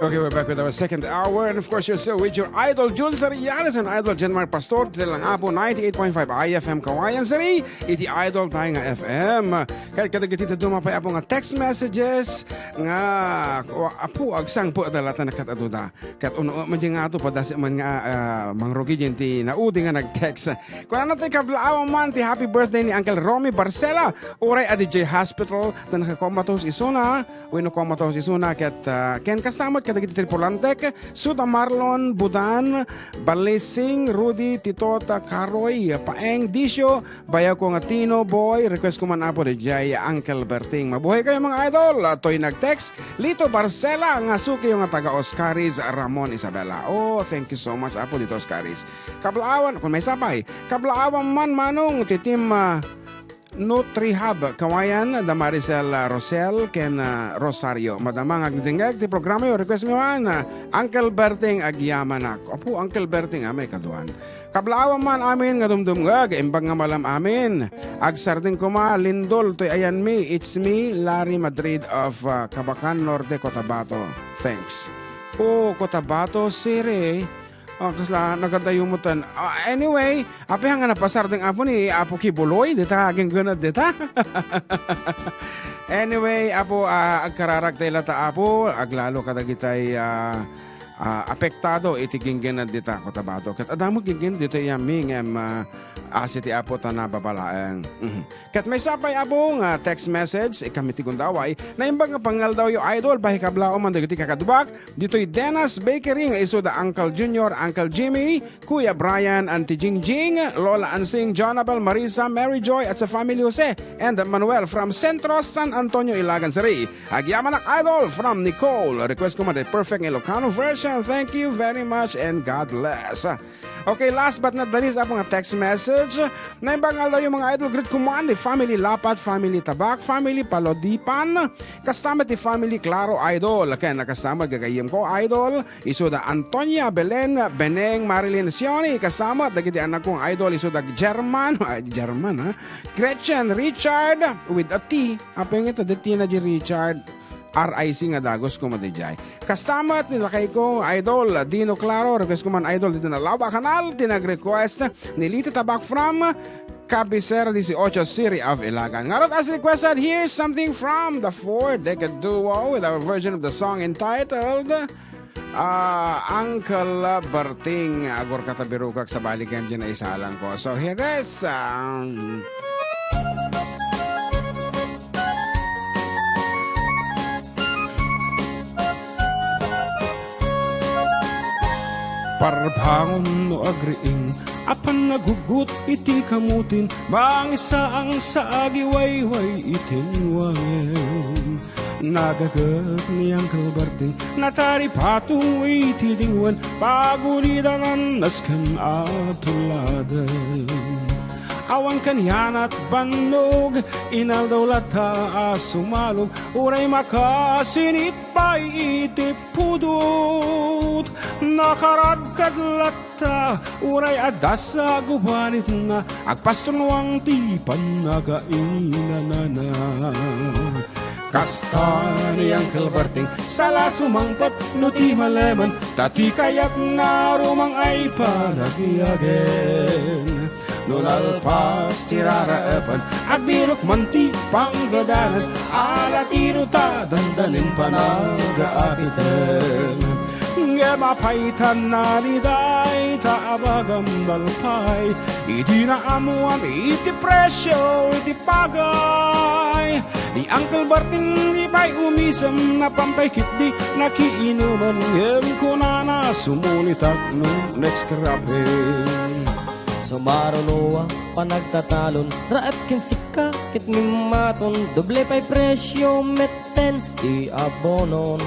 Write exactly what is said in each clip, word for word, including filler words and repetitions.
Okay, we're back with our second hour. And of course, you're still with your idol, Jun Sarianes, and idol, Jenmar Pastor. Ditoy lang Apo, ninety-eight point five I F M Kawayan City. Iti idol tayo nga F M. Kaya kadagiti daduma pay, Apo, nga text messages nga, wa-, Apo, agsangpo talaga na kataduda. Kat uno man dyan nga ato, padasi man nga, ah, mangrugi dyan ti naudi nga nag-text. Kunana ti kablaawan man ti happy birthday ni Uncle Romy Barcela. Uray a D J hospital, ta nakakomatos isuna. Wenno komatos isuna ket, ah, ken kasta met kadagiti tripulantek, Suda Marlon, Budan, Balising, Rudy, Titota, Karoy, Paeng, Disio, bayaw ko nga Tino, Boy, request ko man Apo daydiay, Uncle Berting. Mabuhay kayo, mga idol. Toy nag-text, Lito Barcela, nga sukiyo nga taga Oscaris, Ramon Isabela. Oh, thank you so much, Apo, dito Oscaris. Kablaawan, kung may sapay, kablaawan man, Manong, ti Team, ah, Nutrihub, Kawayan, da Maricel, ah, Rosel, ken, ah, Rosario. Madama nga agdingdingeg ti programa yo, request mi man, ah, Uncle Berting, agyamanak. Apo, Uncle Berting, ah, may kaduan. Kablaawan man amin nga dumdumngeg, imbag nga malam amin. Agsardeng koma, lindol toy ayanmi, it's me, Larry Madrid of, ah, Cabacan Norte, Cotabato. Thanks. Oh, Cotabato City. Oh, kasla, nagadayo mo tan. Ah, anyway, apay nga napasardeng Apo ni Apo Kibuloy, dita, agingganad dita. Anyway, Apo, ah, agkararag tayo lata, Apo, aglalo kadagitay, ah, ah, apektado iti gingganad dita, Cotabato. Ket adda met gingganad dita, yami, ngem, ah, asi ti Apo ta nababalaeng. Mhm. Ket maysa pay, Apo, nga text message, ikami ti gundaway, naimbag nga pangaldawyo, idol, bahi kablaaw man dagiti kakaduak, ditoy Denas Bakery nga isu da Uncle Junior, Uncle Jimmy, Kuya Brian, Auntie Jingjing, Lola Ansing, Jonabel, Marisa, Mary Joy, at sa family Jose and Manuel from Centro San Antonio, Ilagan City. Agyamanak, idol, from Nicole. Request ko man the perfect Ilocano version. Thank you very much and God bless. Okay, last but not the least, Apo, nga text message. Naimbag nga aldawyo, mga idol, greet ko man ni family Lapat, family Tabak, family Palodipan, kasta met ti family Claro, idol. Ken kasta met gagayyemko, idol, isu da Antonia, Belen, Beneng, Marilyn, Sioni, kasta met dagiti anakko nga idol, isu da German, ay, German, ha? Gretchen, Richard, with a T. Apay nga ita, di Tina, di Richard. R I C nga dagus koma daydiay. Kasta met ni lakayko, idol, Dino Claro, request ko man, idol, dita Nalaba Kanal, ti nag-request ni Lita Tabak from Cabecera dieciocho, City of Ilagan. Ngarud, as requested, here's something from the Four Decade Duo with our version of the song entitled, ah, Uncle Berting. Agurka ta birukak, sabali gayam diay naisalang ko. So, here is, um, Parbangon no agriing, apan naguggut iti kamutin, mangisaang sa agiwayway iti wangin. Nagaget ni Uncle Berting, nataripato iti dingwen, pagulidanan nasken a tuladen. Awan kanianat bannog, inaldaw latta a sumalog, uray makasinit pay iti pudot. Nakaradkad latta, uray adda sa gubanitna, agpasturnuang ti pannakainana. Kasta ni Uncle Berting, sala sumangpet no ti malemen, ta ti kayatna rumang ay panagyagen. No nalpas ti raraepen, agbirok man ti panggadanan, ala tiro ta dandanin panagaapiten. Ngem apay ta naliday ta abagam balpay, idi naammoam iti presio iti pagay. Ni Uncle Berting di pay umisem, napan pay ketdi nakiinuman, ngem kunana, sumulitak no next cropping. Sumaruno a panagtatalon, raep ken sika ket ngimmaton, doble pay presio metten ti abonon.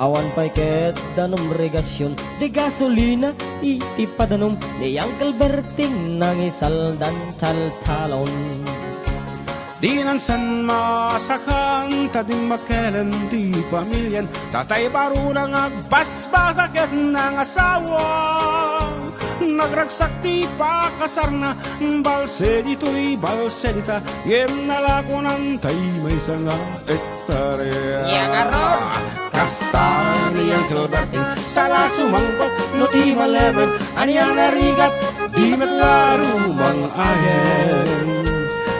Awan pay ket danum regasion, ti gasolina iti padanum, ni Uncle Berting nangisaldan taltalon. Dinan sen masakan ta dimmakelen ti pamilian, tatay baruna nga agbasbasa ket nangasawa. Nagragsak ti pakasarna, balse ditoy, balse dita, ngem nalakonan tay maysa nga hektarya. Yan, ngarud. Kasta ni Uncle Berting, sala sumangpet no ti malemed, ania narigat, di met la rumang-ayen.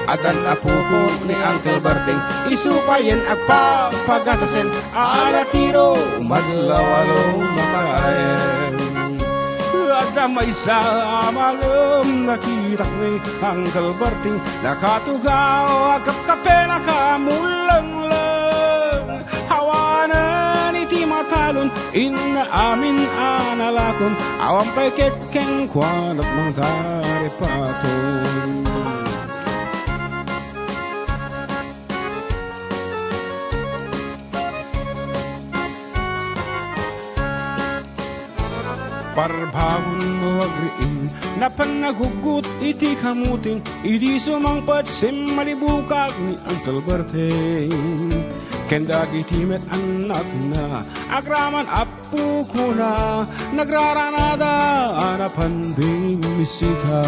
Addan apupok ni Uncle Berting, isu payen agpapagatasen, ala tiro, madlaw a lumakayen. Adda maysa a malem nakitak ni Uncle Berting, nakatugaw a kapkape, nakamulengleng. Awanen iti matalon, inna amin a nalakon, awan pay ket kenkuana mangtaripaton. Parbagon no agriing, napan naguggut iti kamuting, idi sumangpet simmalibukag ni Uncle Berting. Ken dagiti met annakna, agraman apukona, nagraranada a napan bimmisita.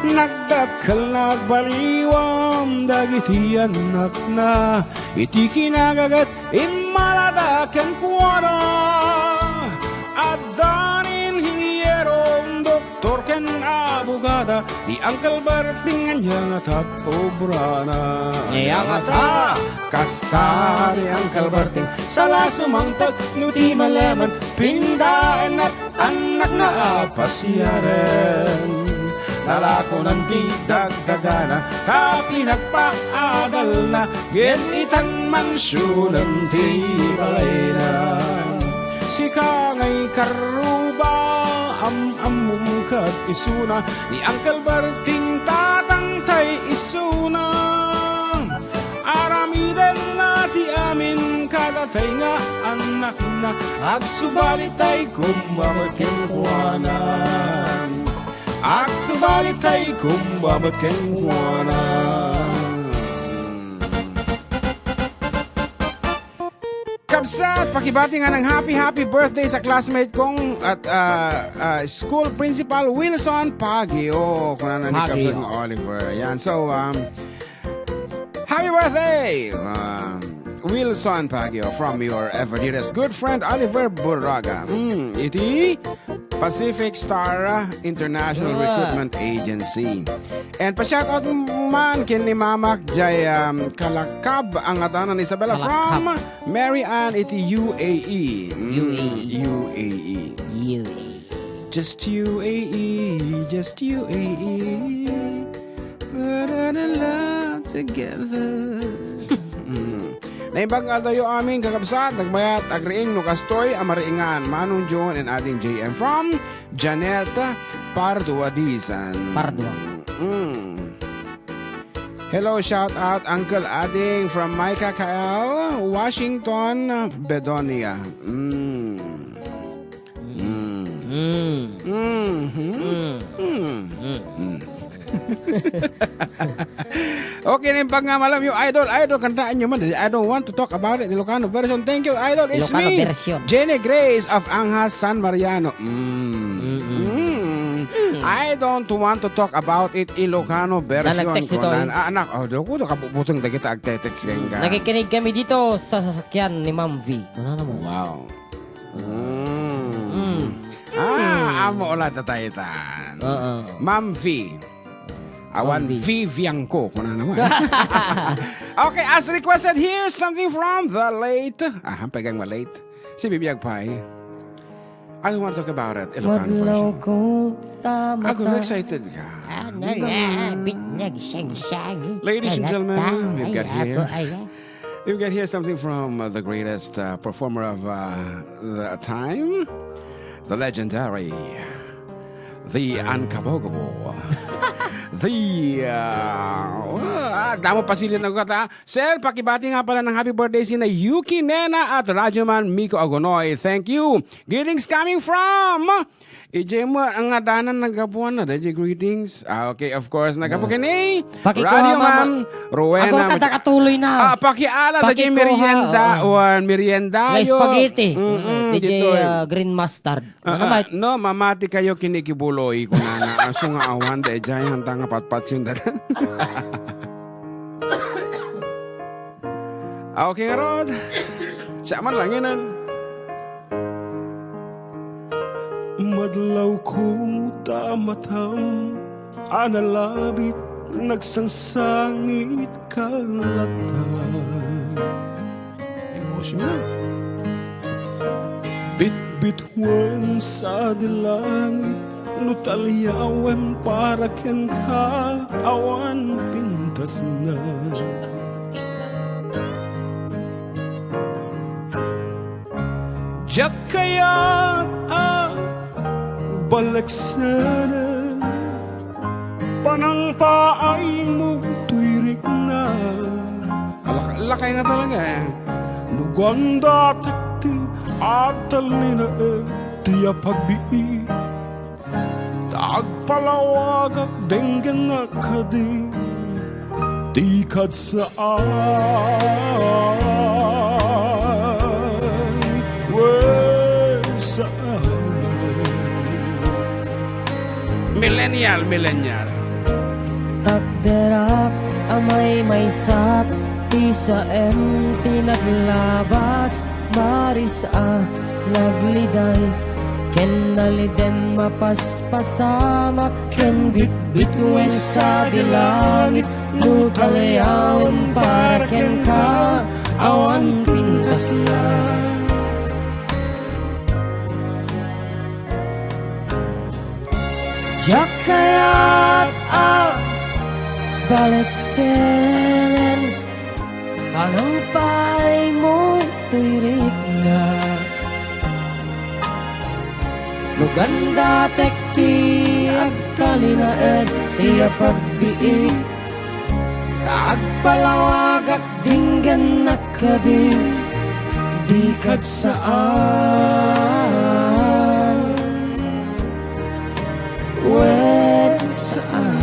Nagdakkel nagbaliwam dagiti annakna, iti kinagaget immalada kenkuana. Adda ni inhinyero, doktor ken abogada, ni Uncle Berting ania nga tapno obrana. Ania nga ta? Kasta ni Uncle Berting, sala sumangpet no ti malemed, pindaenna annakna a pasiaren. Nalakonan ti dagdagana, ta pinagpaadalna, ngem itan mansionen ti balayna. Sika ngay karruba, am-ammom kad isuna, ni Uncle Berting tatangtay isuna. Aramidenna ti amin kadatay nga annakna, agsubalitay koma met kenkuana. Agsubalitay koma met kenkuana. Kabsat, pakibati nga ng happy, happy birthday sa classmate kong at, ah, ah, school principal, Wilson Pagio. Kunana ni Pagio. Kabsat nga Oliver. Yan. So, um, happy birthday, um, Wilson Pagio, from your ever dearest good friend, Oliver Buraga. Mm, iti Pacific Star International Recruitment Agency. And pa-shoutout man ken ni Mamak jay, um, Kalakab, ang adanan Isabela Kalakab. From Mary Ann iti U A E. Mm, U A E. U A E. U A E. Just U A E, just U A E. We're in love together. Mm. Naimbag nga aldawyo amin, kakabsat, nagmayat, agriing no kastoy a mariingan, Manong John and Ading J M from Janet Parduadisan. Pardua. Mm. Hello, shout out, Uncle Ading from Micah Kael, Washington, Bedonia. Mm. Mm. Mm. Mm-hmm. Mm. Mm. Mm. Mm. Okay, naimbag nga malam, yung idol, idol, kantaan nyo man. I don't want to talk about it. Ilocano version. Thank you, idol. It's Ilocano me, version. Jenny Grace of Anjas, San Mariano. Mm. Mm-mm. Mm. Mm. I don't want to talk about it. Ilocano version. Nag-text dito, kunan. Eh. Ah, anak, oh, do ko kabubutang dagita agte-text kayong ka. Nakikinig kami dito sa sasakyan ni Ma'am V. Ano naman? Wow. Mm. Mm. Ah, mm. Amo ulit na tayo tan. Oo. Ma'am V. Awan Ma'am V. Vivian ko, kuna naman. Okay, as requested, here's something from the late. Ah, ang pegang ma-late. Si Bibi Agpay. I don't want to talk about it. Ilocano version. Madlaw ko ta mata. Ako, excited ka. Ah, na, ah, bit, nagsang-sang. Ladies and gentlemen, we've got here, we've got here something from, uh, the greatest, uh, performer of, uh, the time, the legendary, the unkabogobo, the, uh, ah, damo pasilit na kata. Sir, pakibati nga pala ng happy birthday sina Yuki Nena at Radyoman Miko Agonoy. Thank you. Greetings coming from Ijay mo, ang adanan nagapuan na, dayjay greetings. Ah, okay, of course, nagapu ken ni Radyo Man Rowena. Agor ka, nakatuloy na. Ah, pakiala, dayjay merienda, wan, merienda. Spaghetti. Mm-mm, dayjay, ah, green mustard. Ah, ano, ah, mate? No, mamati kayo, kinikibuloy, kunana, aso nga awan, dayjay, hanta nga patpat yung dadan. Okay, Rod. Sa man lang yan, ah. Madlawko ta matam a nalabit, nagsangsangit kalatan. Emotional. Bitbituen sa di langit, no talyawen para kenka, awan pintasna. Diak kayat a baleksenen panangpaaymo toy rikna. Lak-, lakay na talaga, eh. Lugan datek ti agtalinaed ti apagbiit. Ta agpalawagak denggennak kadi ti kadsaan. Wen saan. Millennial, millennial. Takderak a maymaysak ti saem ti naglabas, maris a nagliday, ken nalidem a paspasamak, ken bitbituen sa di langit, no talyawem para kenka, awan pintasna. Diak kayat a baleksenen panangpaaymo toy riknak. Lugan datek ti agtalinaed ti apagbiit, ta agpalawagak denggennak kadi ti kadsaan. Wen saan.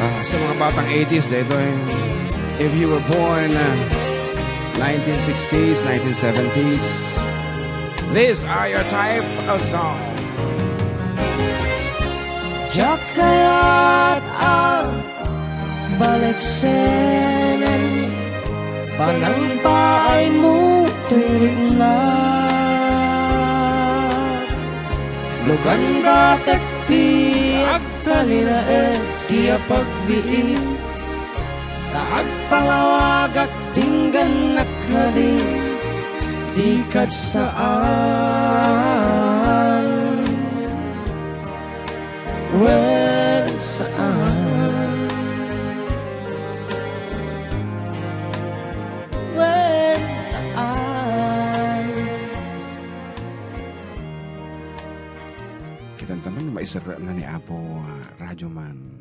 Ah, sa mga batang eighties, dito eh. If you were born, uh, nineteen sixties, nineteen seventies, these are your type of song. Diak kayat a baleksenen panangpaaymo toy riknak. Lugan datek ti agtalinaed ti apagbiit, ta agpalawagak denggennak kadi ti kadsaan. Wen saan. Wen saan. Kitanta man, maiserrana ni Apo, ah, Radyo Man.